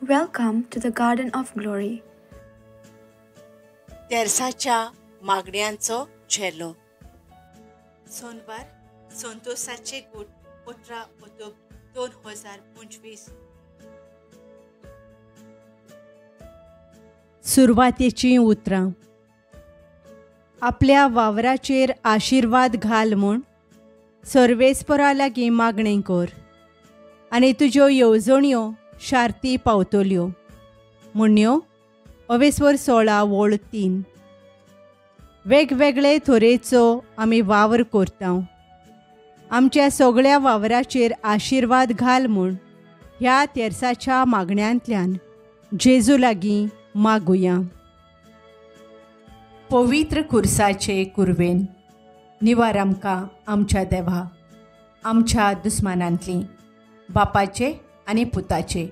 Welcome to the Garden of Glory. तेर्साच्या मागण्यांचो झेलो. सोनवार, संतोषाचे गूट, 18 ऑक्टोबर 2025. सुरवातेचीं उतरां. आपल्या वावराचेर आशिर्वाद घाल म्हूण सर्वेस्परा लागीं मागणें कर आनी तुज्यो येवजण्यो शार्ती पावतल्यो. म्हण्यो अवेस्वर 16:3. वेगवेगळे थोरेचो आमी वावर करता. आमच्या सगळ्या वावराचेर आशिर्वाद घाल म्हूण ह्या तेर्साच्या मागण्यांतल्यान जेजू लागीं मागुया. पवित्र खुर्साचे कुर्वेन निवार आमकां आमच्या देवा, आमच्या दुस्मानांतली, बापाचे आनी पुताचे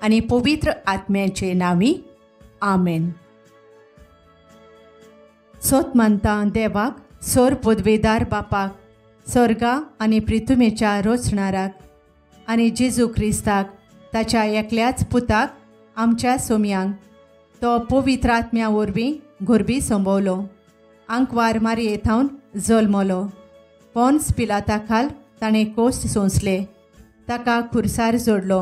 आनी पवित्र आत्म्याचे नांवी, आमेन. सोत मानता देवाक, सोर पदवेदार बापाक, स्वर्गा आनी प्रिथुमेच्या रोचणाराक आनी जेजू क्रिस्ताक ताच्या एकल्याच पुताक आमच्या सोम्यांक, तो पवित्र आत्म्या वरवीं गोरबी संभवलो, आंकवार मारये थावन जल्मलो, पोन्स पिलाता खाल ताणें कोश्ट सोंसले, ताका खुर्सार जोडलो,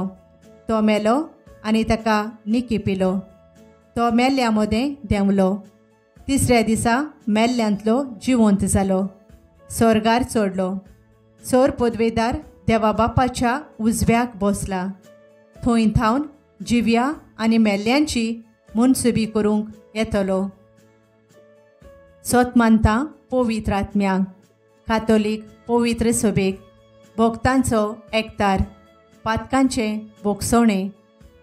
तो मेलो आनी ताका निकी पिलो, तो मेल्ल्या मदें देंवलो, तिसऱ्या दिसा मेल्ल्यांतलो जिवंत जालो, स्वर्गार चडलो, सोर पदवेदार देवा बापाच्या उजव्याक बसला, थंय थावन जिव्या आनी मेल्ल्यांची मनसुबी करूंक येतलो. सोत मानता पवित्र आत्म्यांक, कातोलीक पवित्र सभेक, भक्तांचो एकतार, पातकांचें भोगसणें,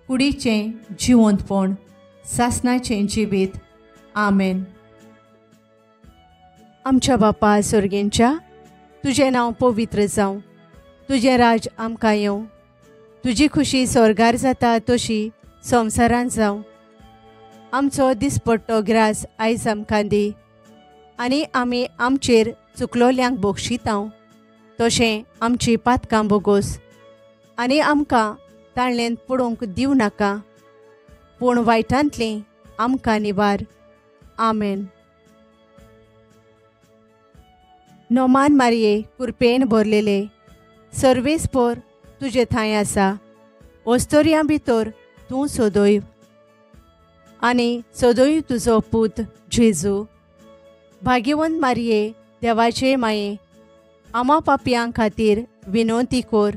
कुडीचें जिवंतपण, सासणाचें जिवीत, आमेन. आमच्या बापा सर्गेंच्या, तुजें नांव पवित्र जावं, तुजें राज आमकां येवं, तुजी खुशी स्वर्गार जाता तशी संवसारांत जावं. आमचो दिसपट्टो ग्रास आयज आमकां दी आनी आमी आमचेर चुकलोल्यांक बक्षितांव तशें आमची पातकां बोगोस आनी आमकां ताळ्ळेंत पडोवंक दिवं नाका, पूण वायटांतलीं आमकां निवार, आमेन. नोमान मारये कुरपेन भरलेले, सर्वेस्पोर तुजे थांय आसा, ओस्तोरयां भितर तूं सोदोय आनी सोदोय तुजो पूत जेजू. भाग्यवंत मारये देवाचे माये, आमा पापयां खातीर विनवती कर,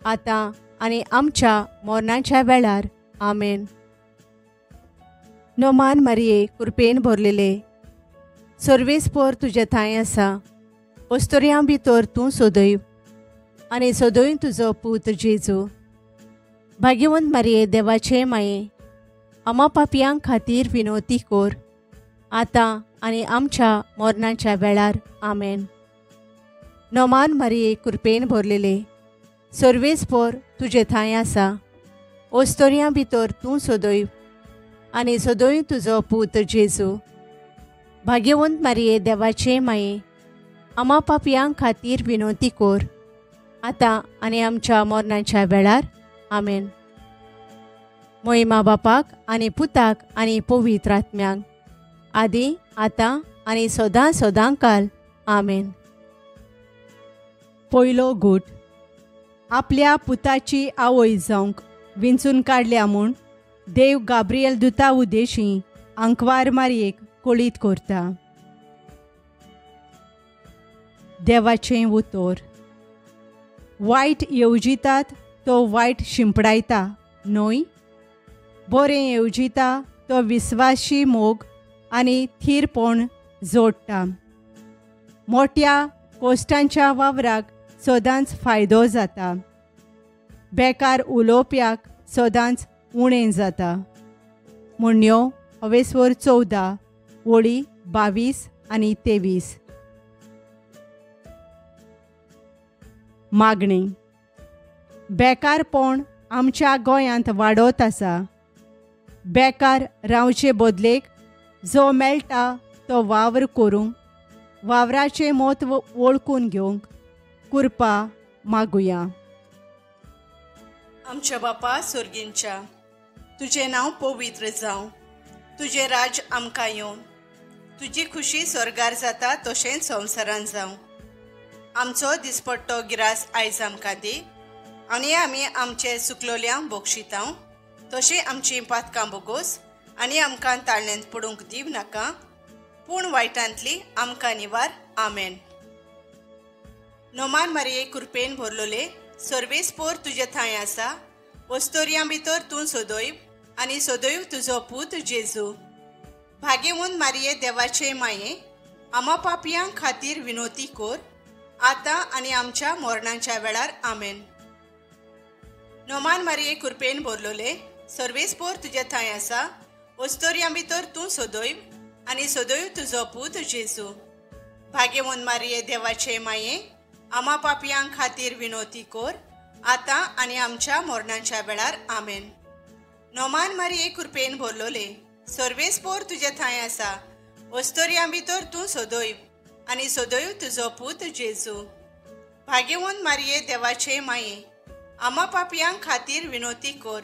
आतां आनी आमच्या मरणाच्या वेळार, आमेन. नोमान मारये कुरपेन भरलेले, सर्वेस्पोर तुजे थांय आसा, ओस्तोरयां भितर तूं सोदय आनी सोदय तुजो पूत जेजू. भाग्यवंत मारये देवाचे माये, आमा पापयां खातीर विनवती कर, आतां आनी आमच्या मरणाच्या वेळार, आमेन. नोमान मारये कुरपेन भरलेले, सर्वेस्पोर तुजे थांय आसा, ओस्तोरयां भितर तूं सोदय आनी सोदय तुजो पूत जेजू. भाग्यवंत मारये देवाचे माये, आमा पापयां खातीर विनवती कर, आतां आनी आमच्या मरणाच्या वेळार, आमेन. मोहिमा बापाक आनी पुताक आनी पवित्र आत्म्यांक, आदी आतां आनी सदां सदां काल, आमेन. पयलो गूट. आपल्या पुताची आवय जावंक विंचून काडल्या म्हूण देव गाब्रियल दुता उदेशी आंकवार मारयेक कळीत करता. देवाचें उतर. वायट येवजितात तो वायट शिंपडायता न्हय, बरें येवजिता तो विस्वाशी मोग आनी थीरपण जोडटा. मोट्या कोश्टांच्या वावराक सदांच फायदो जाता, बेकार उलोवप्याक सदांच उणें जाता. म्हण्यो अवेस्वर 14 ओळी 22 आनी 23. मागणी. बेकारपण आमच्या गोंयांत वाडत आसा. बेकार रावचे बदलेक जो मेळटा तो वावर करूंक, वावराचें म्हत्व वळखून घेवंक कृपा मागुया. आमच्या बापा सोर्गींच्या, तुजें नांव पवित्र जावं, तुजें राज्य आमकां येवं, तुजी खुशी स्वर्गार जाता तशेंच संवसारान जावं. आमचो दिसपट्टो गिरास आयज आमकां दी आनी आमी आमचे चुकलोल्यांक बक्षितांव तशें आमचीं पातकां बोगोस आनी आमकां ताळण्यांत पडूंक दिव नाका, पूण वायटांतली आमकां निवार. आमेन. नोमान मारये कृपेन भरलोले, सर्वेस्पोर तुजे थंय आसा, वस्तोर्यां भितर तूं सदैव आनी सदैव तुजो पूत जेजू. भाग्यवंत मारये देवाचे माये, आमा पापयां खातीर विनोती कोर, आतां आनी आमच्या मरणाच्या वेळार. आमेन. नोमान मारये कृपेन भरलोले, सर्वेस्पोर तुजे थंय आसा, वस्तोर्यां भितर तूं सदैव आनी सदैव तुजो पूत जेजू. भाग्यवंत मारये देवाचे माये, आमा पापयां खातीर विनोती कोर, आतां आनी आमच्या मरणाच्या वेळार. आमेन. नोमान मारये कृपेन भरलोले, सर्वेस्पोर तुजे थंय आसा, वस्तोर्यां भितर तूं सदैव आनी सदैव तुजो पूत जेजू. भाग्यवंत मारये देवाचे माये, आमा पापयां खातीर विनोती कोर,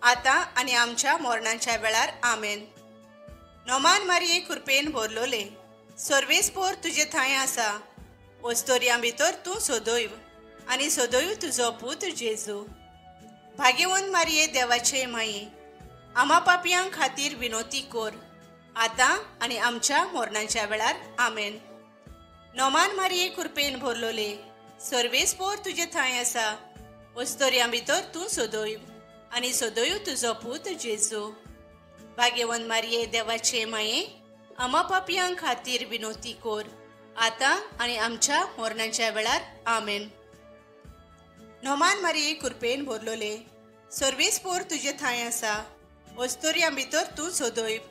आतां आनी आमच्या मरणाच्या वेळार. आमेन. नोमान मारये कृपेन भरलोले, सर्वेस्पोर तुजे थंय आसा, वस्तोर्यां भितर तूं सदैव आनी सदैव तुजो पूत जेजू. भाग्यवंत मारये देवाचे माये, आमा पापयां खातीर विनोती कोर, आतां आनी आमच्या मरणाच्या वेळार. आमेन. नोमान मारये कृपेन भरलोले, सर्वेस्पोर तुजे थंय आसा, वस्तोर्यां भितर तूं सदैव आनी सदैव तुजो पूत जेजू. भाग्यवंत मारये देवाचे माये, आमा पापयां खातीर विनोती कोर, आतां आनी आमच्या मरणाच्या वेळार. आमेन. नोमान मारये कृपेन भरलोले, सर्वेस्पोर तुजे थंय आसा, वस्तोर्यां भितर तूं सदैव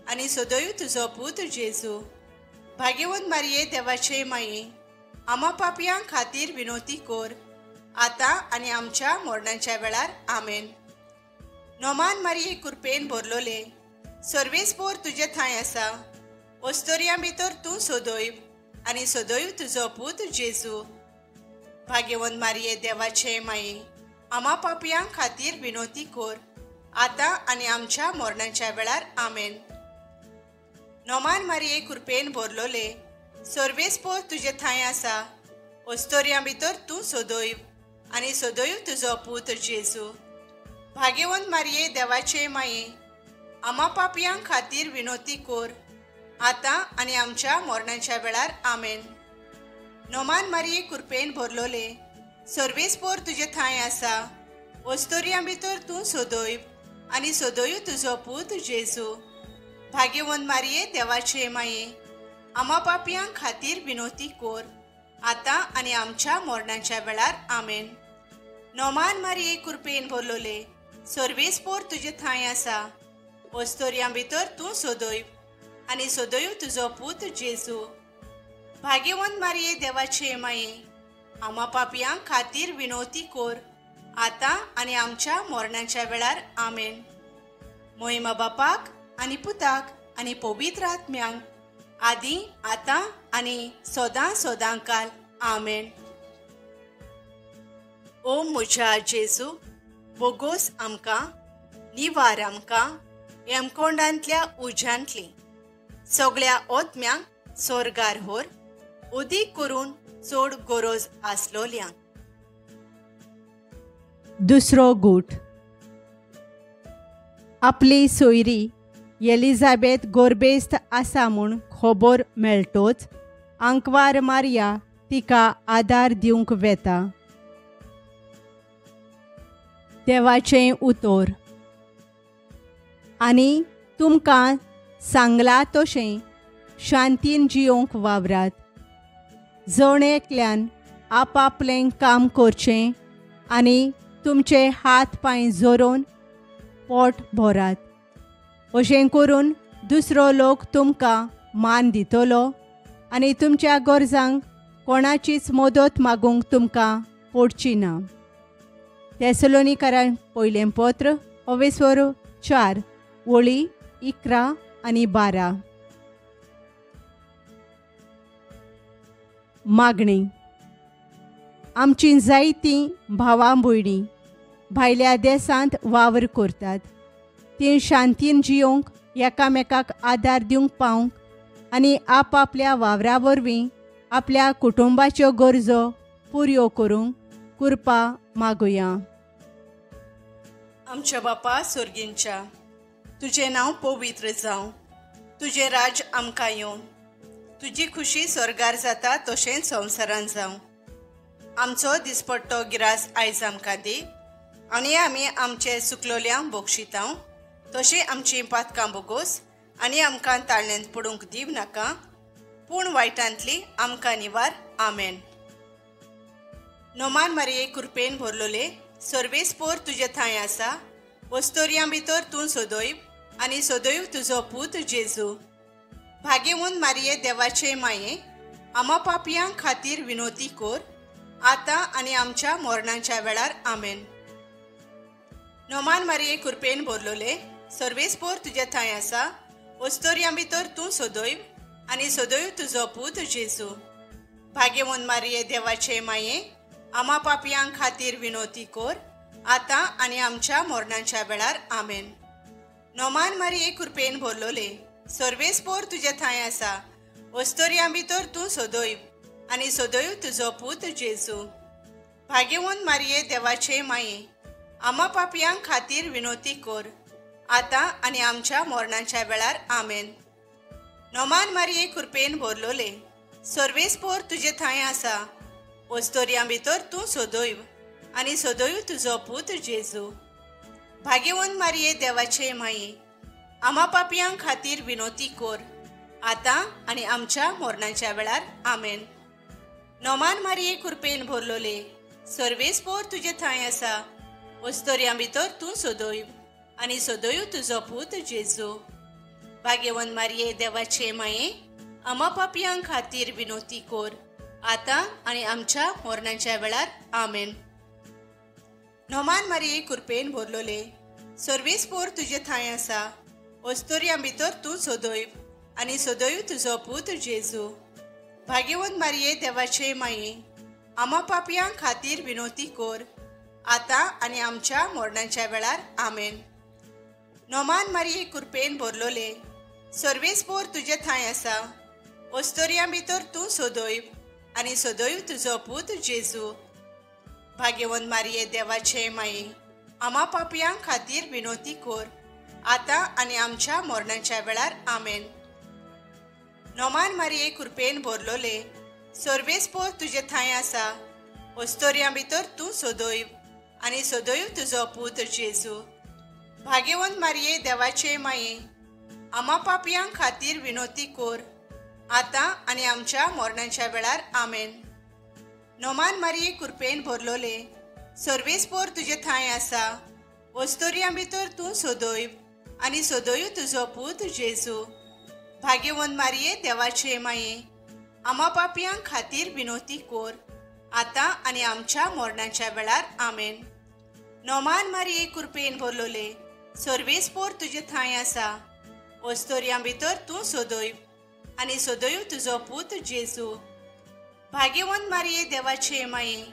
आनी सदैव तुजो पूत जेजू. भाग्यवंत मारये देवाचे माये, आमा पापयां खातीर विनोती कोर, आतां आनी आमच्या मरणाच्या वेळार. आमेन. नोमान मारये कृपेन भरलोले, सर्वेस्पोर तुजे थंय आसा, वस्तोर्यां भितर तूं सदैव आनी सदैव तुजो पूत जेजू. भाग्यवंत मारये देवाचे माये, आमा पापयां खातीर विनोती कोर, आतां आनी आमच्या मरणाच्या वेळार. आमेन. नोमान मारये कृपेन भरलोले, सर्वेस्पोर तुजे थंय आसा, वस्तोर्यां भितर तूं सदैव आनी सदैव तुजो पूत जेजू. भाग्यवंत मारये देवाचे माये, आमा पापयां खातीर विनोती कोर, आतां आनी आमच्या मरणाच्या वेळार. आमेन. नोमान मारये कृपेन भरलोले, सर्वेस्पोर तुजे थंय आसा, वस्तोर्यां भितर तूं सदैव आनी सदैव तुजो पूत जेजू. भाग्यवंत मारये देवाचे माये, आमा पापयां खातीर विनोती कोर, आतां आनी आमच्या मरणाच्या वेळार. आमेन. नोमान मारये कृपेन भरलोले, सर्वेस्पोर तुजे थंय आसा, वस्तोर्यां भितर तूं सदैव आनी सदैव तुजो पूत जेजू. भाग्यवंत मारये देवाचे माये, आमा पापयां खातीर विनोती कोर, आतां आनी आमच्या मरणाच्या वेळार. आमेन. मोहिमा बापाक आनी पुताक आनी पवित्र आत्म्यांक, आदी आतां आनी सदां सदां काल. आमेन. ओ म्हज्या जेजू, बोगोस आमकां, निवार आमकां यमकोंडांतल्या उज्यांतली, सगळ्या ओत्म्यांक सोर्गार होर, उदीक करून चड गरज आसलोल्यांक. दुसरो गूट. आपली सोयरी एलिझाबेथ गोरबेस्त आसा म्हूण खबर मेळटोच आंकवार मारिया तिका आदार दिवंक वेता. देवाचें उतर. आनी तुमकां सांगलां तशें शांतीन जियोंक वावरात. जण एकल्यान आपापलें काम करचें आनी तुमचे हात पांय जोरोवन पोट भरात. अशें करून दुसरो लोक तुमकां मान दितलो आनी तुमच्या गरजांक कोणाचीच मदत मागूंक तुमकां पडची ना. थेसलोनिकरांक पयलें पत्र अवेस्वर 4 वळी 11 आनी 12. मागणी. आमची जायतीं भावां भयणी भायल्या देशांत वावर करतात. ती शांतीन जियोंक, एकामेकाक आदार दिवंक पावंक आनी आपआपल्या वावरा वरवीं आपल्या कुटुंबाच्यो गरजो पुऱ्यो करूंक कृपा मागुया. आमच्या बापा सोर्गींच्या, तुजें नांव पवित्र जावं, तुजें राज आमकां येवं, तुजी खुशी स्वर्गार जाता तशेंच संवसारान जावं. आमचो दिसपट्टो गिरास आयज आमकां दी आनी आमी आमचे सुकलोल्यांक बक्षितांव तशें आमचीं पातकां बोगोस आनी आमकां ताळण्यांत पडूंक दिव नाका, पूण वायटांतली आमकां निवार. आमेन. नोमान मारये कृपेन भरलोले, सर्वेस्पोर तुजे थंय आसा, वस्तोर्यां भितर तूं सदैव आनी सदैव तुजो पूत जेजू. भाग्यवंत मारये देवाचे माये, आमा पापयां खातीर विनोती कोर, आतां आनी आमच्या मरणाच्या वेळार. आमेन. नोमान मारये कृपेन भरलोले, सर्वेस्पोर तुजे थंय आसा, वस्तोर्यां भितर तूं सदैव आनी सदैव तुजो पूत जेजू. भाग्यवंत मारये देवाचे माये, आमा पापयां खातीर विनोती कोर, आतां आनी आमच्या मरणाच्या वेळार. आमेन. नोमान मारये कृपेन भरलोले, सर्वेस्पोर तुजे थंय आसा, वस्तोर्यां भितर तूं सदैव आनी सदैव तुजो पूत जेजू. भाग्यवंत मारये देवाचे माये, आमा पापयां खातीर विनोती कोर, आतां आनी आमच्या मरणाच्या वेळार. आमेन. नोमान मारये कृपेन भरलोले, सर्वेस्पोर तुजे थंय आसा, वस्तोर्यां भितर तूं सदैव आनी सदैव तुजो पूत जेजू. भाग्यवंत मारये देवाचे माये, आमा पापयां खातीर विनोती कोर, आतां आनी आमच्या मरणाच्या वेळार. आमेन. नोमान मारये कृपेन भरलोले, सर्वेस्पोर तुजे थंय आसा, वस्तोर्यां भितर तूं सदैव आनी सदैव तुजो पूत जेजू. भाग्यवंत मारये देवाचे माये, आमा पापयां खातीर विनोती कोर, आतां आनी आमच्या मरणाच्या वेळार. आमेन. नोमान मारये कृपेन भरलोले, सर्वेस्पोर तुजे थंय आसा, वस्तोर्यां भितर तूं सदैव आनी सदैव तुजो पूत जेजू. भाग्यवंत मारये देवाचे माये, आमा पापयां खातीर विनोती कोर, आतां आनी आमच्या मरणाच्या वेळार. आमेन. नोमान मारये कृपेन भरलोले, सर्वेस्पोर तुजे थंय आसा, वस्तोर्यां भितर तूं सदैव आनी सदैव तुजो पूत जेजू. भाग्यवंत मारये देवाचे माये, आमा पापयां खातीर विनोती कोर, आतां आनी आमच्या मरणाच्या वेळार. आमेन. नोमान मारये कृपेन भरलोले, सर्वेस्पोर तुजे थंय आसा, वस्तोर्यां भितर तूं सदैव आनी सदैव तुजो पूत जेजू. भाग्यवंत मारये देवाचे माये, आमा पापयां खातीर विनोती कोर, आतां आनी आमच्या मरणाच्या वेळार. आमेन. नोमान मारये कृपेन भरलोले, सर्वेस्पोर तुजे थंय आसा, वस्तोर्यां भितर तूं सदैव आनी सदैव तुजो पूत जेजू. भाग्यवंत मारये देवाचे माये, आमा पापयां खातीर विनोती कोर, आतां आनी आमच्या मरणाच्या वेळार. आमेन. नोमान मारये कृपेन भरलोले, सर्वेस्पोर तुजे थंय आसा, वस्तोर्यां भितर तूं सदैव आनी सदैव तुजो पूत जेजू. भाग्यवंत मारये देवाचे माये,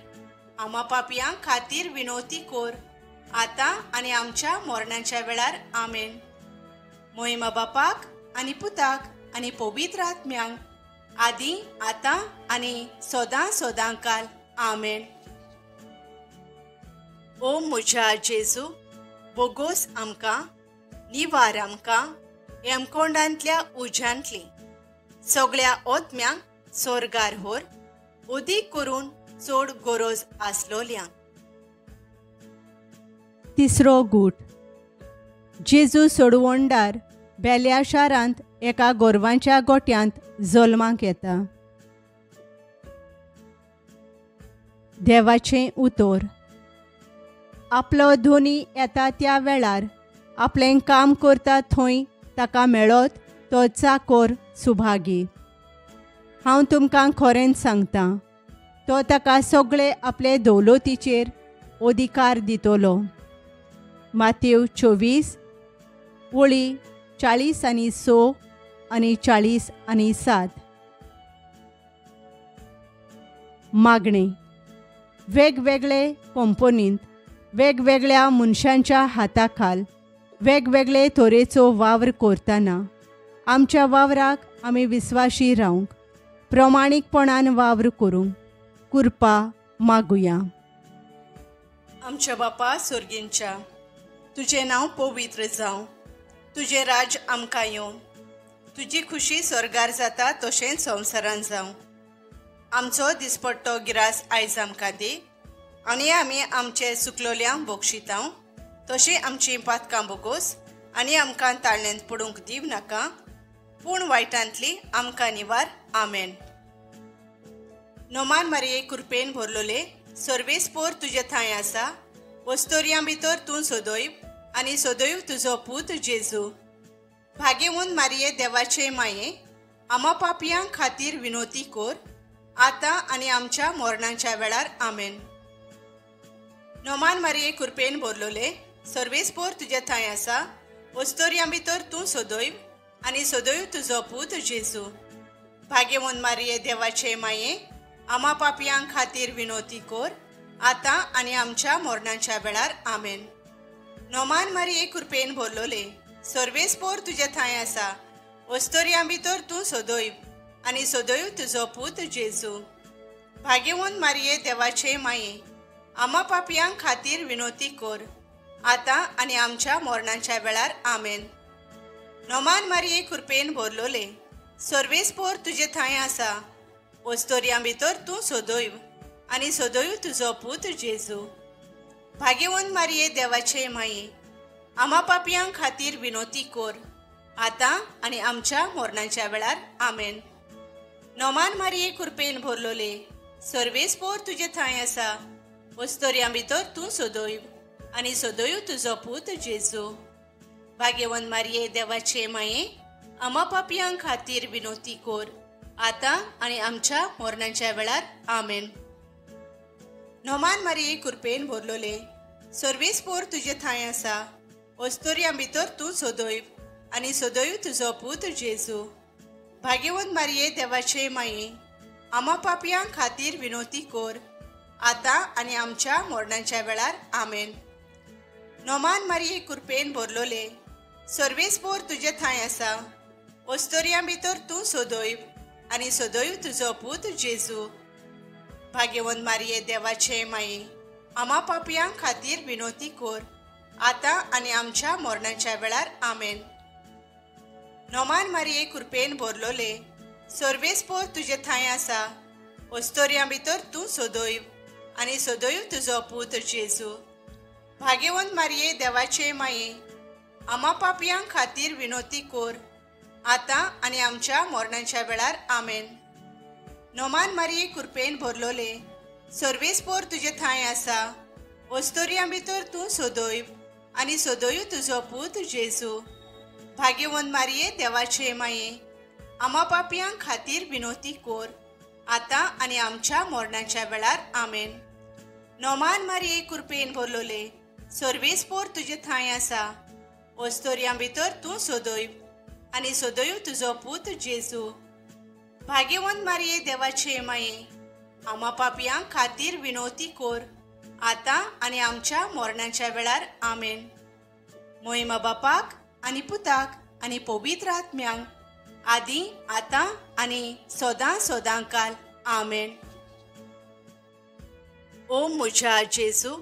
आमा पापयां खातीर विनोती कोर, आतां आनी आमच्या मरणाच्या वेळार. आमेन. मोहिमा बापाक आनी पुताक आनी पवित्र आत्म्यांक, आदी आतां आनी सदां सदां काल. आमेन. ओ म्हज्या जेजू, बोगोस आमकां, निवार आमकां हेमकोंडांतल्या उज्यांतली, सगळ्या ओत्म्यांक सोर्गार होर, उदीक करून चड गरज आसलोल्यांक. तिसरो गूट. जेजू सोडवणदार बेल्या शारांत एका गोरवांच्या गोट्यांत जल्माक येता. देवाचें उतर. आपलो धोनी येता त्या वेळार आपलें काम करता थंय ताका मेळत तो चाकोर सुभागी. हांव तुमकां खरेंच सांगतां, तो ताका सगळे आपले दौलतीचेर अधिकार दितलो. मातेव 24 ओळी 40 आनी 6 आनी 40 आनी 7. मागणें. वेगवेगळे कंपनींत वेगवेगळ्या मनशांच्या हाताखाल वेगवेगळे तरेचो वावर करतना आमच्या वावराक आमी विस्वाशी रावंक प्रमाणीकपणान वावर करूंक कृपा मागुया. आमच्या बापा सोर्गींच्या, तुजें नांव पवित्र जावं, तुजें राज आमकां येवं, तुजी खुशी स्वर्गार जाता तशेंच संवसारान जावं. आमचो दिसपट्टो गिरास आयज आमकां दी आनी आमी आमचे सुकलोल्यांक बक्षितांव तशें आमचीं पातकां बोगोस आनी आमकां ताळ्यांत पडूंक दिव नाका, पूण वायटांतली आमकां निवार. आमेन. नोमान मारिये कृपेन भरलोले, सर्वेस्पोर तुजे थंय आसा, वस्तोर्यां भितर तूं सदैव आनी सदैव तुजो पूत जेजू. भाग्यवंत मारिये देवाचे माये, आमा पापयां खातीर विनोती कोर आतां आनी आमच्या मरणाच्या वेळार. आमेन. नोमान मारिये कृपेन भरलोले, सर्वेस्पोर तुजे थंय आसा, वस्तोर्यां भितर तूं सदैव आनी सदैव तुजो पूत जेजू. भाग्यवंत मारिये देवाचे माये, आमा पापयां खातीर विनोती कोर आतां आनी आमच्या मरणाच्या वेळार. आमेन. नोमान मारिये कृपेन भरलोले, सर्वेस्पोर तुजे थंय आसा, वस्तोर्यां भितर तूं सदैव आनी सदैव तुजो पूत जेजू. भाग्यवंत मारिये देवाचे माये, आमा पापयां खातीर विनोती कोर आतां आनी आमच्या मरणाच्या वेळार. आमेन. नोमान मारिये कृपेन भरलोले, सर्वेस्पोर तुजे थंय आसा, वस्तोर्यां भितर तूं सदैव आनी सदैव तुजो पूत जेजू. भाग्यवंत मारिये देवाचे माये, आमा पापयां खातीर विनोती कोर आतां आनी आमच्या मरणाच्या वेळार. आमेन. नोमान मारिये कृपेन भरलोले, सर्वेस्पोर तुजे थंय आसा, वस्तोर्यां भितर तूं सदैव आनी सदैव तुजो पूत जेजू. भाग्यवंत मारिये देवाचे माये, आमा पापयां खातीर विनोती कोर आतां आनी आमच्या मरणाच्या वेळार. आमेन. नोमान मारिये कृपेन भरलोले, सर्वेस्पोर तुजे थंय आसा, वस्तोर्यां भितर तूं सदैव आनी सदैव तुजो पूत जेजू. भाग्यवंत मारिये देवाचे माये, आमा पापयां खातीर विनोती कोर आतां आनी आमच्या मरणाच्या वेळार. आमेन. नोमान मारिये कृपेन भरलोले, सर्वेस्पोर तुजे थंय आसा, वस्तोर्यां भितर तूं सदैव आनी सदैव तुजो पूत जेजू. भाग्यवंत मारिये देवाचे माये, आमा पापयां खातीर विनोती कोर आतां आनी आमच्या मरणाच्या वेळार. आमेन. नोमान मारिये कृपेन भरलोले, सर्वेस्पोर तुजे थंय आसा, वस्तोर्यां भितर तूं सदैव आनी सदैव तुजो पूत जेजू. भाग्यवंत मारिये देवाचे माये, आमा पापयां खातीर विनोती कोर आतां आनी आमच्या मरणाच्या वेळार. आमेन. नोमान मारिये कृपेन भरलोले, सर्वेस्पोर तुजे थंय आसा, वस्तोर्यां भितर तूं सदैव आनी सदैव तुजो पूत जेजू. भाग्यवंत मारिये देवाचे माये, आमा पापयां खातीर विनोती कोर आतां आनी आमच्या मरणाच्या वेळार. आमेन. नोमान मारिये कृपेन भरलोले, सर्वेस्पोर तुजे थंय आसा, वस्तोर्यां भितर तूं सदैव आनी सदैव तुजो पूत जेजू. भाग्यवंत मारिये देवाचे माये, आमा पापयां खातीर विनोती कोर आतां आनी आमच्या मरणाच्या वेळार. आमेन. मोहिमा बापाक आनी पुताक आनी पवित्र आत्म्यांक, आदी आतां आनी सदां सदां काल. आमेन. ओ म्हज्या जेजू,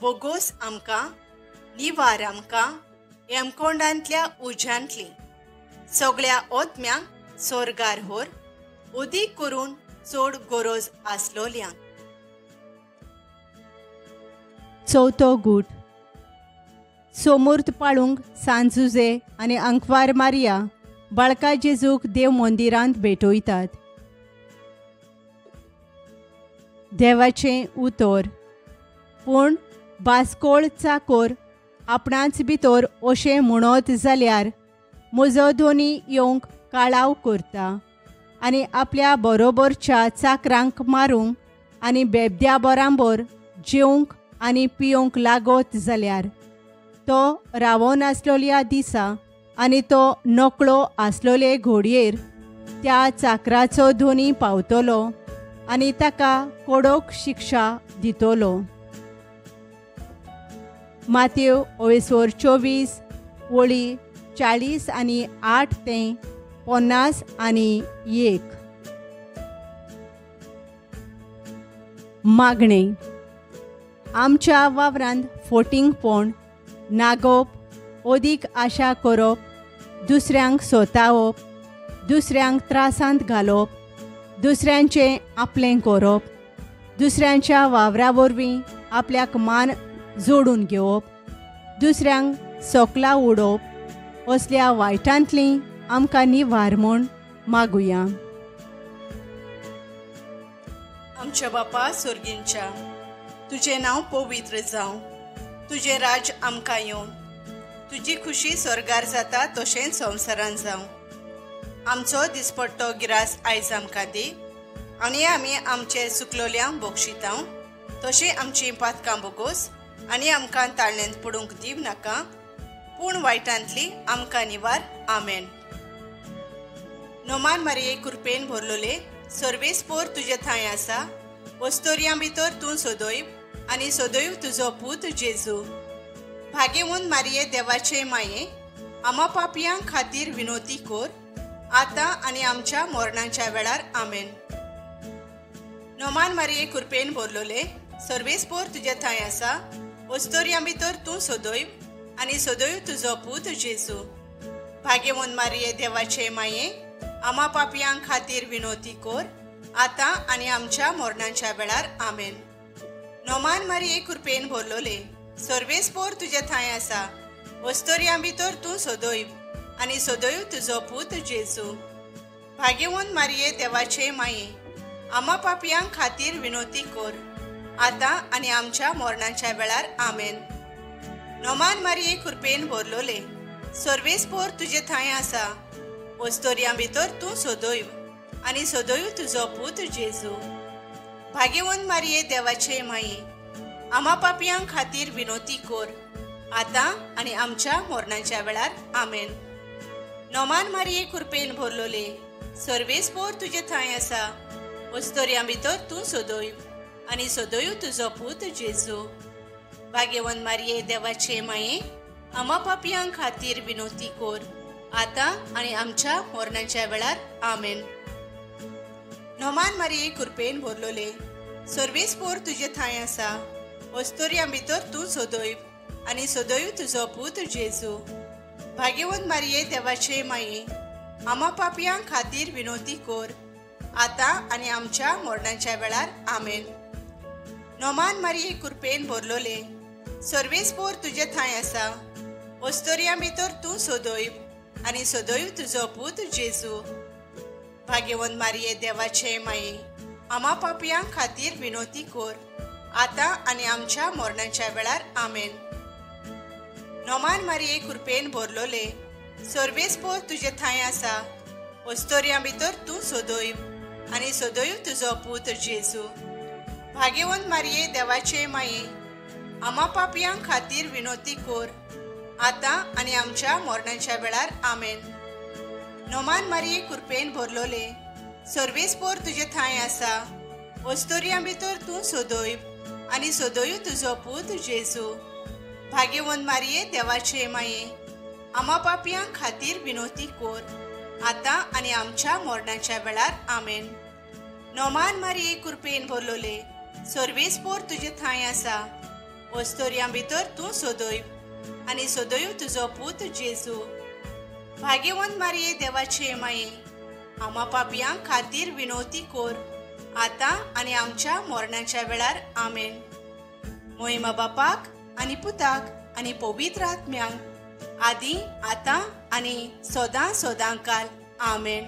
बोगोस आमकां, निवार आमकां यमकोंडांतल्या उज्यांतली सगळ्या ओत्म्यांक सोर्गार होर, उदीक करून चड गरज आसलोल्यांक. चवथो गूट. सोमूर्त पाळूंक सांजुजे आनी अंकवार मारिया बाळका जेजूक देव मंदिरांत भेटयतात. देवाचें उतर. पूण बास्कोळ चाकोर आपणाच भितर अशें म्हणत जाल्यार म्हजो धोनी येवंक काळाव करता आनी आपल्या बरोबरच्या चाकरांक मारूंक आनी बेबद्या बराबर जेवंक आनी पिवंक लागत जाल्यार तो रावनासलोल्या दिसा आनी तो नकळो आसलोले घोडयेर त्या चाकराचो धोनी पावतलो आनी ताका कडक शिक्षा दितलो. मातेव 24 वळी 40 आनी 8 ते 51. मागणें. आमच्या वावरांत फोटिंगपण नागोवप, अदीक आशा करप, दुसऱ्यांक सोतावप, दुसऱ्यांक त्रासांत घालप, दुसऱ्यांचें आपलें करप, दुसऱ्यांच्या वावरा वरवीं आपल्याक मान जोडून घेवप, दुसऱ्यांक सोकला उडोवप असल्या वायटांतलीं आमकां निवार म्हूण मागुया. आमच्या बापा सोर्गींच्या, तुजें नांव पवित्र जावं, तुजें राज्य आमकां येवं, तुजी खुशी स्वर्गार जाता तशेंच संवसारान जावं. आमचो दिसपट्टो गिरास आयज आमकां दी आनी आमी आमचे सुकलोल्यांक बक्षितांव तशें आमचीं पातकां बोगोस आनी आमकां ताळ्यांत पडूंक दिव नाका, पूण वायटांतली आमकां निवार. आमेन. नोमान मारये कृपेन भरलोले, सर्वेस्पोर तुजे थंय आसा, वस्तोर्यां भितर तूं सदैव आनी सदैव तुजो पूत जेजू. भाग्यवंत मारये देवाचे माये, आमा पापयां खातीर विनोती कोर, आतां आनी आमच्या मरणाच्या वेळार. आमेन. नोमान मारये कृपेन भरलोले, सर्वेस्पोर तुजे थंय आसा, वस्तोर्यां भितर तूं सदैव आनी सदैव तुजो पूत जेजू. भाग्यवंत मारये देवाचे माये, आमा पापयां खातीर विनोती कोर, आतां आनी आमच्या मरणाच्या वेळार. आमेन. नोमान मारये कृपेन भरलोले, सर्वेस्पोर तुजे थंय आसा, वस्तोर्यां भितर तूं सदैव आनी सदैव तुजो पूत जेजू. भाग्यवंत मारये देवाचे माये, आमा पापयां खातीर विनोती कोर, आतां आनी आमच्या मरणाच्या वेळार. आमेन. नोमान मारये कृपेन भरलोले, सर्वेस्पोर तुजे थंय आसा, वस्तोर्यां भितर तूं सदैव आनी सदैव तुजो पूत जेजू. भाग्यवंत मारये देवाचे माये, आमा पापयां खातीर विनोती कोर, आतां आनी आमच्या मरणाच्या वेळार. आमेन. नोमान मारये कृपेन भरलोले, सर्वेस्पोर तुजे थंय आसा, वस्तोर्यां भितर तूं सदैव आनी सदैव तुजो पूत जेजू. भाग्यवंत मारये देवाचे माये, आमा पापयां खातीर विनोती कोर, आतां आनी आमच्या मरणाच्या वेळार. आमेन. नोमान मारये कृपेन भरलोले, सर्वेस्पोर तुजे थंय आसा, वस्तोर्यां भितर तूं सदैव आनी सदैव तुजो पूत जेजू. भाग्यवंत मारये देवाचे माये, आमा पापयां खातीर विनोती कोर, आतां आनी आमच्या मरणाच्या वेळार. आमेन. नोमान मारये कृपेन भरलोले, सर्वेस्पोर तुजे थंय आसा, वस्तोर्यां भितर तूं सदैव आनी सदैव तुजो पूत जेजू. भाग्यवंत मारये देवाचे माये, आमा पापयां खातीर विनोती कोर, आतां आनी आमच्या मरणाच्या वेळार. आमेन. नोमान मारये कृपेन भरलोले, सर्वेस्पोर तुजे थंय आसा, वस्तोर्यां भितर तूं सदैव आनी सदैव तुजो पूत जेजू. भाग्यवंत मारये देवाचे माये, आमा पापयां खातीर विनोती कोर, आतां आनी आमच्या मरणाच्या वेळार. आमेन. नोमान मारये कृपेन भरलोले, सर्वेस्पोर तुजे थंय आसा, वस्तोर्यां भितर तूं सदैव आनी सदैव तुजो पूत जेजू. भाग्यवंत मारये देवाचे माये, आमा पापयां खातीर विनोती कोर, आतां आनी आमच्या मरणाच्या वेळार. आमेन. नोमान मारये कृपेन भरलोले, सर्वेस्पोर तुजे थंय आसा, वस्तोर्यां भितर तूं सदैव आनी सदैव तुजो पूत जेजू. भाग्यवंत मारये देवाचे माये, आमा पापयां खातीर विनोती कोर, आतां आनी आमच्या मरणाच्या वेळार. आमेन. मोहिमा बापाक आनी पुताक आनी पवित्र आत्म्यांक, आदी आतां आनी सदां सदां काल. आमेन.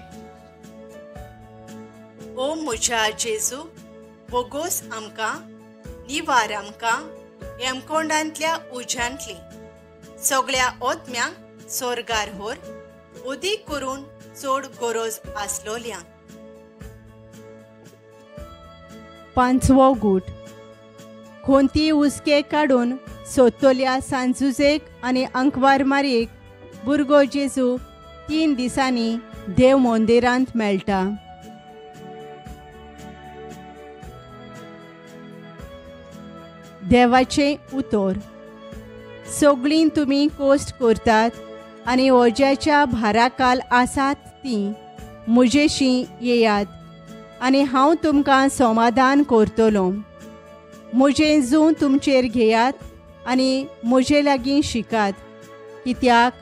ओ म्हज्या जेजू, बोगोस आमकां, निवार आमकां हेमकोंडांतल्या उज्यांतली सगळ्या ओत्म्यांक सोर्गार होर, उदीक करून चड गरज आसलोल्या. पांचवो गूट. खोंती हुस्के काडून सोदतल्या सांजुजेक आनी अंकवार मारयेक भुरगो जेजू 3 दिसांनी देव मंदिरांत मेळटा. देवाचें उतर. सगळीं तुमी कोश्ट करतात आनी ओज्याच्या भाराकाल आसात तीं म्हजेशी येयात आनी हांव तुमकां समाधान करतलो. म्हजें जूं तुमचेर घेयात आनी म्हजे लागीं शिकात, कित्याक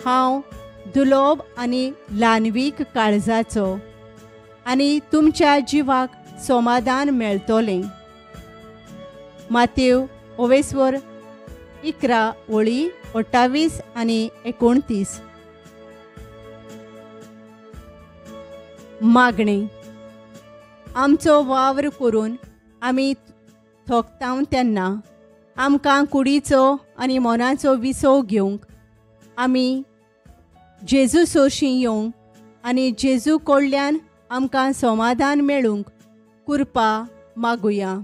हांव दुलोब आनी ल्हानवीक काळजाचो आनी तुमच्या जिवाक समाधान मेळटलें. मातेव ओवेस्वर 11 ओळी 28 आनी 29. मागणें. आमचो वावर करून आमी थोकताव तेन्ना आमकां कुडीचो आनी मनाचो विसव घेवंक आमी जेजू सोरशीं येवंक आनी जेजू कडल्यान आमकां समाधान मेळूंक कृपा मागुया.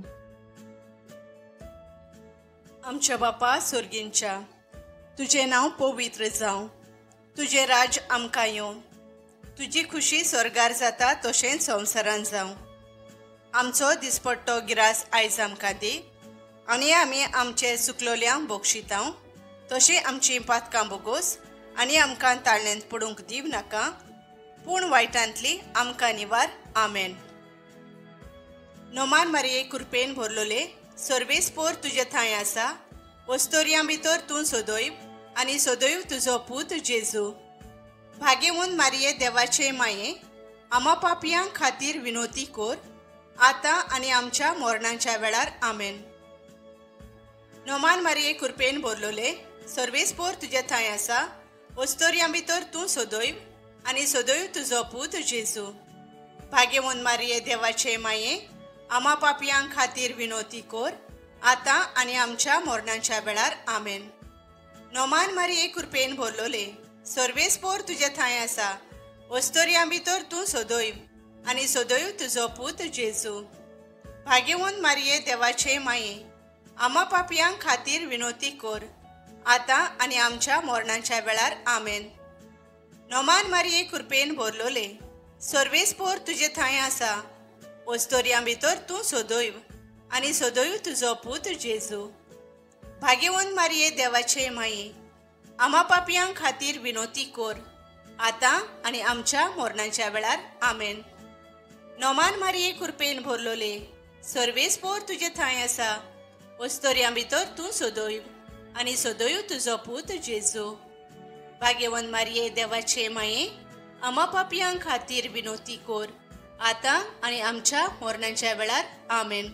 आमच्या बापा सोर्गींच्या, तुजें नांव पवित्र जावं, तुजें राज आमकां येवं, तुजी खुशी स्वर्गार जाता तशेंच संवसारान जावं. आमचो दिसपट्टो गिरास आयज आमकां दी आनी आमी आमचे सुकलोल्यांक बोगशितांव तशें आमचीं पातकां बोगोस आनी आमकां ताळण्यांत पडूंक दिव नाका, पूण वायटांतली आमकां निवार. आमेन. नोमान मारये कृपेन भरलोले, सर्वेस्पोर तुजे थंय आसा, वस्तोर्यां भितर तूं सदैव आनी सदैव तुजो पूत जेजू. भाग्यवंत मारये देवाचे माये, आमा पापयां खातीर विनोती कोर, आतां आनी आमच्या मरणाच्या वेळार. आमेन. नोमान मारये कृपेन भरलोले, सर्वेस्पोर तुजे थंय आसा, वस्तोर्यां भितर तूं सदैव आनी सदैव तुजो पूत जेजू. भाग्यवंत मारये देवाचे माये, आमा पापयां खातीर विनोती कोर, आतां आनी आमच्या मरणाच्या वेळार. आमेन. नोमान मारये कृपेन भरलोले, सर्वेस्पोर तुजे थंय आसा, वस्तोर्यां भितर तूं सदैव आनी सदैव तुजो पूत जेजू. भाग्यवंत मारये देवाचे माये, आमा पापयां खातीर विनोती कोर, आतां आनी आमच्या मरणाच्या वेळार. आमेन. नोमान मारये कृपेन भरलोले, सर्वेस्पोर तुजे थंय आसा, वस्तोर्यां भितर तूं सदैव आनी सदैव तुजो पूत जेजू. भाग्यवंत मारये देवाचे माये, आमा पापयां खातीर विनोती कोर, आतां आनी आमच्या मरणाच्या वेळार. आमेन. नोमान मारये कृपेन भरलोले, सर्वेस्पोर तुजे थंय आसा, वस्तोर्यां भितर तूं सदैव आनी सदैव तुजो पूत जेजू. भाग्यवंत मारये देवाचे माये, आमा पापयां खातीर विनोती कोर, आतां आनी आमच्या मरणाच्या वेळार. आमेन.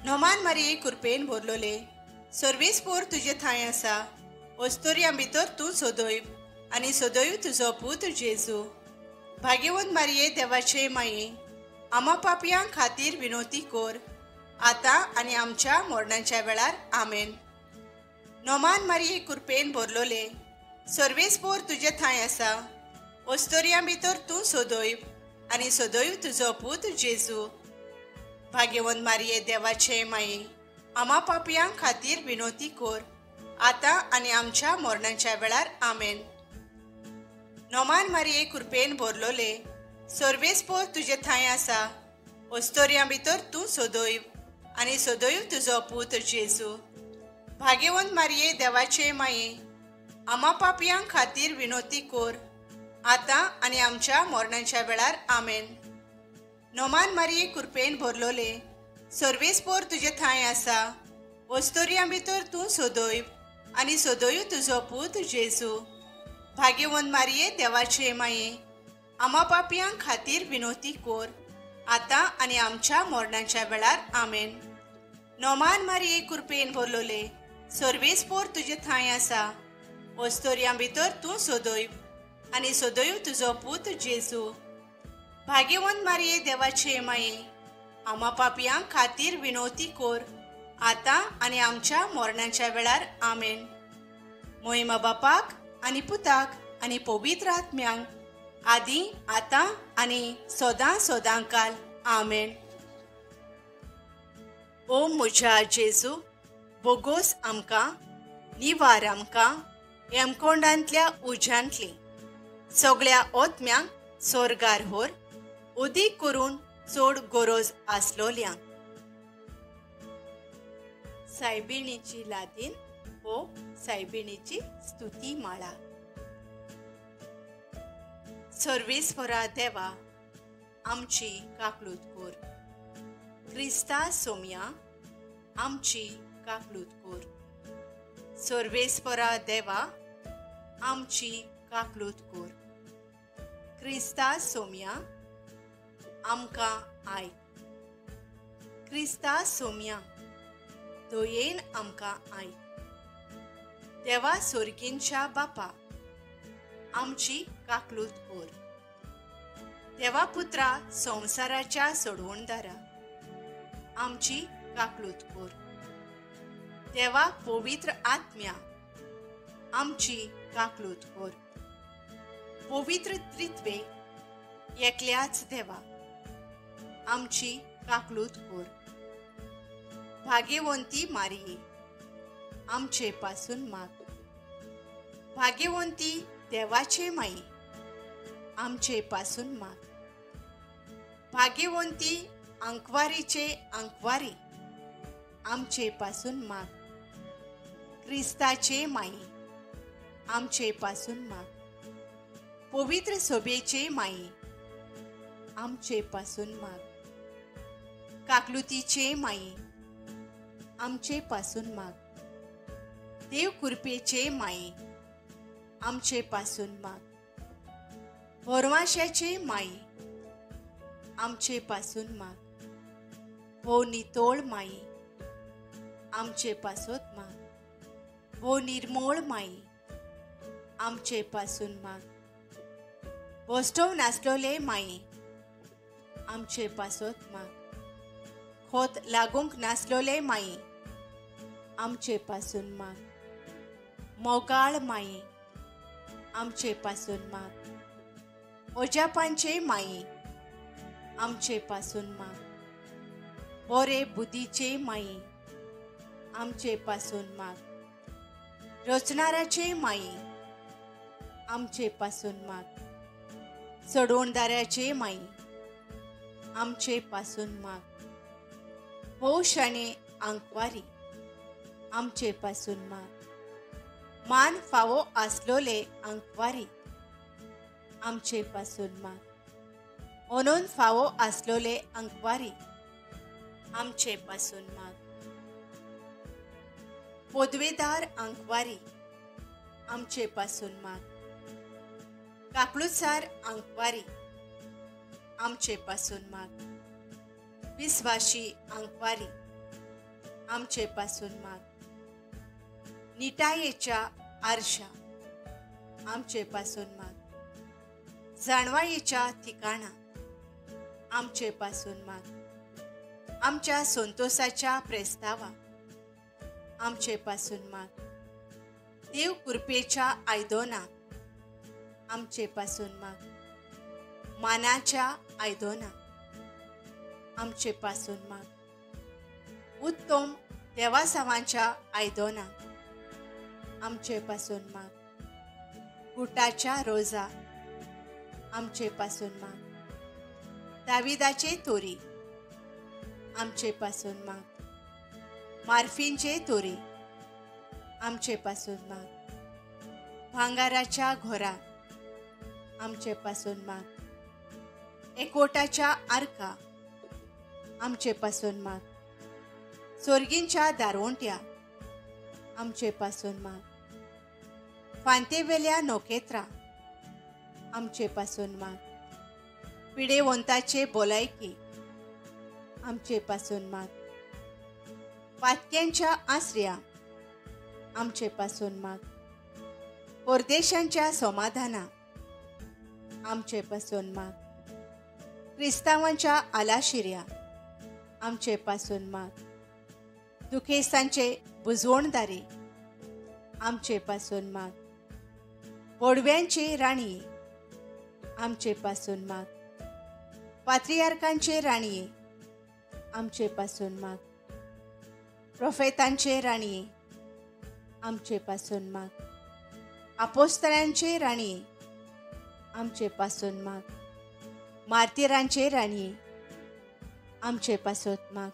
नोमान मारये कृपेन भरलोले, सर्वेस्पोर तुजे थंय आसा, वस्तोर्यां भितर तूं सदैव आनी सदैव तुजो पूत जेजू. भाग्यवंत मारये देवाचे माये, आमा पापयां खातीर विनोती कोर, आतां आनी आमच्या मरणाच्या वेळार. आमेन. नोमान मारये कृपेन भरलोले, सर्वेस्पोर तुजे थंय आसा, वस्तोर्यां भितर तूं सदैव आनी सदैव तुजो पूत जेजू. भाग्यवंत मारये देवाचे माये, आमा पापयां खातीर विनोती कोर, आतां आनी आमच्या मरणाच्या वेळार. आमेन. नोमान मारये कृपेन भरलोले, सर्वेस्पोर तुजे थंय आसा, वस्तोर्यां भितर तूं सदैव आनी सदैव तुजो पूत जेजू. भाग्यवंत मारये देवाचे माये, आमा पापयां खातीर विनोती कोर, आतां आनी आमच्या मरणाच्या वेळार. आमेन. नोमान मारये कृपेन भरलोले, सर्वेस्पोर तुजे थंय आसा, वस्तोर्यां भितर तूं सदैव आनी सदैव तुजो पूत जेजू. भाग्यवंत मारये देवाचे माये, आमा पापयां खातीर विनोती कोर, आतां आनी आमच्या मरणाच्या वेळार. आमेन. नोमान मारये कृपेन भरलोले, सर्वेस्पोर तुजे थंय आसा, वस्तोर्यां भितर तूं सदैव आनी सदैव तुजो पूत जेजू. भाग्यवंत मारये देवाचे माये, आमा पापयां खातीर विनोती कोर, आतां आनी आमच्या मरणाच्या वेळार. आमेन. मोहिमा बापाक आनी पुताक आनी पवित्र आत्म्यांक, आदी आतां आनी सदां सदां काल. आमेन. ओ म्हज्या जेजू, बोगोस आमकां, निवार आमकां हेमकोंडांतल्या उज्यांतली, सगळ्या ओत्म्यांक सोर्गार होर, उदीक करून चड गरज आसलोल्यांक. सायबिणीची लादीन हो सायबिणीची स्तुती माळा. सर्वेस्परा देवा आमची काकलूत कोर, क्रिस्ता सोम्या आमची काकलूत कोर. सर्वेस्परा देवा आमची काकलूत कोर, क्रिस्ता सोम्या आमकां आयक. क्रिस्ता सोम्या दयेन आमकां आयक. देवा सोर्गींच्या बापा आमची काकलूत कोर. देवा पुत्रा संवसाराच्या सोडवणदारा आमची काकलूत कोर. देवा पवित्र आत्म्या आमची काकलूत कोर. पवित्र त्रित्वे एकल्याच देवा आमची काकलूत कोर. भाग्यवंती मारिये आमचे पासून माग. भाग्यवंती देवाचे माई आमचे पासून माग. भाग्यवंती आंकवारीचे आंकवारी आमचे पासून माग. क्रिस्ताचे माई आमचे पासून माग. पवित्र सोबेचे माई आमचे पासून माग. काकलुतीचे माई आमचे पासून माग. देव कृपेचे माई आमचे पासून माग. भरवाशाचे माई आमचे पासून माग. भोव नितोळ माई आमचे पासत माग. भोव निर्मोळ माई आमचे पासून माग. बोस्टोव नासलोले माई आमचे पासत माग. खोत लागूंक नासलोले माई आमचे पासून माग. मोगाळ माई आमचे पासून माग. ओजापांचे माई आमचे पासून माग. बोरे बुद्धीचे माई आमचे पासून माग. रचणाराचे माई आमचे पासून माग. सोडवणदाराचे माई आमचे पासून माग. भोव शाणे आंकवारी आमचे पासून माग. मान फावो आसलोले आंकवारी आमचे पासून माग. ओनून फावो आसलोले आंकवारी आमचे पासून माग. पोदवेदार आंकवारी आमचे पासून माग. काकलुसार आंकवारी आमचे पासून माग. विस्वाशी आंकवारी आमचे पासून माग. निटायेच्या आरशा आमचे पासून माग. जाणवायेच्या ठिकाणा आमचे पासून माग. आमच्या संतोषाच्या प्रस्तावा आमचे पासून माग. देव कृपेच्या आयदोना आमचे पासून माग. मानाच्या आयदोना आमचे पासून माग. उत्तम देवासावांच्या आयदोना आमचे पासून माग. गुटाच्या रोजा आमचे पासून माग. दाविदाचे तोरी आमचे पासून माग. मार्फींचे तोरी आमचे पासून माग. भांगाराच्या घोरा आमचे पासून माग. एकवटाच्या आरका आमचे पासून माग. सोर्गींच्या दारवंट्या आमचे पासून माग. फांतेवेल्या नोकेत्रा आमचे पासून माग. पिडेवंताचे बोलायकी आमचे पासून माग. पातक्यांच्या आसऱ्या आमचे पासून माग. परदेशांच्या समाधाना आमचे पासून माग. क्रिस्तावांच्या आलाशिऱ्या आमचे पासून माग. दुखेस्तांचे बुजवणदारे आमचे पासून माग. बोडव्यांचे राणये आमचे पासून माग. पात्रियार्कांचे राणये आमचे पासून माग. प्रोफेतांचे राणये आमचे पासून माग. आपोस्तरांचे राणये आमचे पासून माग. मार्तिरांचे राणये आमचे पासून माग.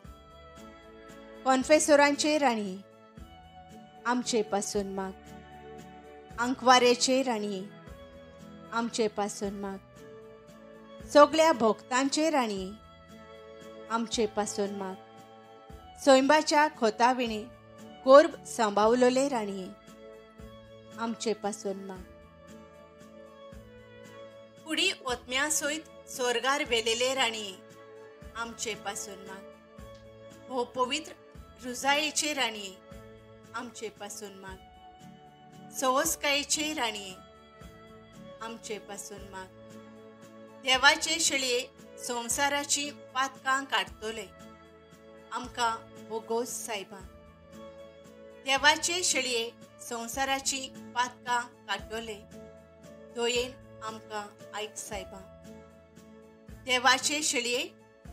कॉन्फेसोरांचे राणये आमचे पासून माग. आंकवारेचे राणये, आमचे पासून माग. सगळ्या भोक्तांचे राणये, आमचे पासून माग. सोयंबाच्या खोताविणे गोर्ब सांबावलोले राणये, आमचे पासून माग. कुडी ओतम्या सयत सोर्गार वेलेले राणये, आमचे पासून माग. हो पवित्र रुजायेचे राणये, आमचे पासून माग. सवसकायेचे राणये, आमचे पासून माग. देवाचे शेळये संवसाराची पातकां काडटले, आमकां भोगोस सायबा. देवाचे शेळये संवसाराची पातकां काडटले, दयेन आमकां आयक सायबा. देवाचे शेळये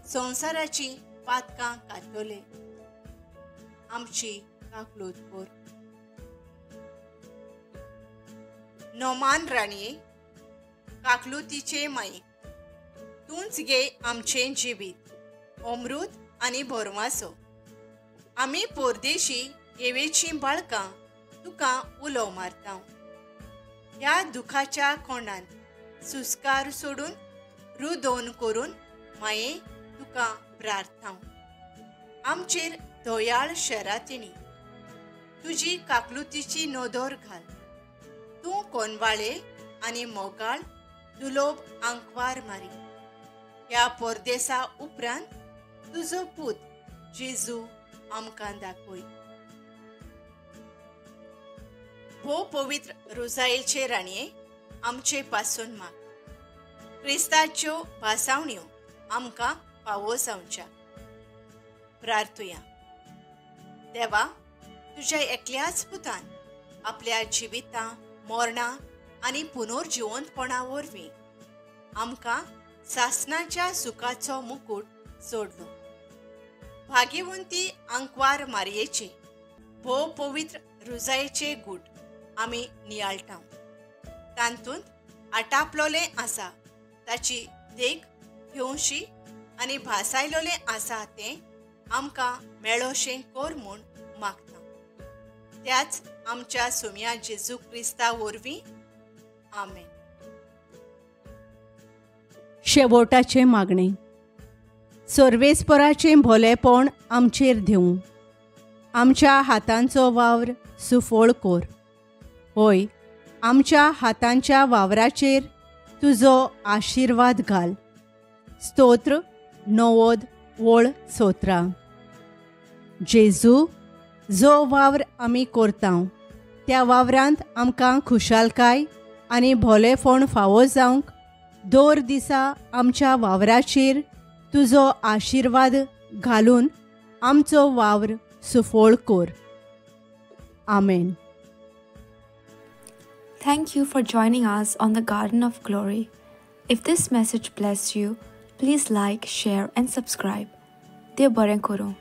संवसाराची पातकां काडटले, आमची काकलूत कोर. नोमान राणये, काकलुतीचे माये, तूंच गे आमचें जिवीत, अमृत आनी भरवासो. आमी पोरदेशी येवेचीं बाळकां तुका उलो मारता. ह्या दुखाच्या कोंडान सुस्कार सोडून रुदोन करून माये तुका प्रार्थना. आमचेर दयाळ शरातिणी तुजी काकलुतीची नदर घाल. तूं कोनवाळे आनी मोगाळ दुलोब आंकवार मारी. ह्या परदेसा उपरांत तुजो पूत जेजू आमकां दाखय. भोव पवित्र रोजायेचे राणये, आमचे पासून माग. क्रिस्ताच्यो भासावण्यो आमकां फावो जावच्या. प्रार्थुया. देवा, तुज्या एकल्याच पुतान आपल्या जिविता मरणां आनी पुनर्जिवंतपणा वरवीं आमकां सासनाच्या सुखाचो मुकूट सोडलो. भाग्यवंती आंकवार मारयेचे भोव पवित्र रुजायेचे गूट आमी नियाळटा. तातूंत आटापलोलें आसा ताची देख घेवशी आनी भासायलोलें आसा तें आमकां मेळोशें कोर म्हूण मागता. त्याच आमच्या सुम्या जेजू क्रिस्ता वरवीं, आमेन. शेवटाचें मागणें. सर्वेस्पराचें भोलेपण आमचेर दिवं. आमच्या हातांचो वावर सुफळ कोर. होय, आमच्या हातांच्या वावराचेर तुजो आशिर्वाद घाल. स्तोत्र 90 ओळ 17. जेजू, जो वावर आमी करता त्या वावरांत आमकां खुशालकाय आनी भोलेपण फावो जावंक दर दिसा आमच्या वावराचेर तुजो आशिर्वाद घालून आमचो वावर सुफळ कोर. आमेन. Thank you for joining us on the Garden of Glory. If this message blessed you, please like, share and subscribe. Dev बरें करूं.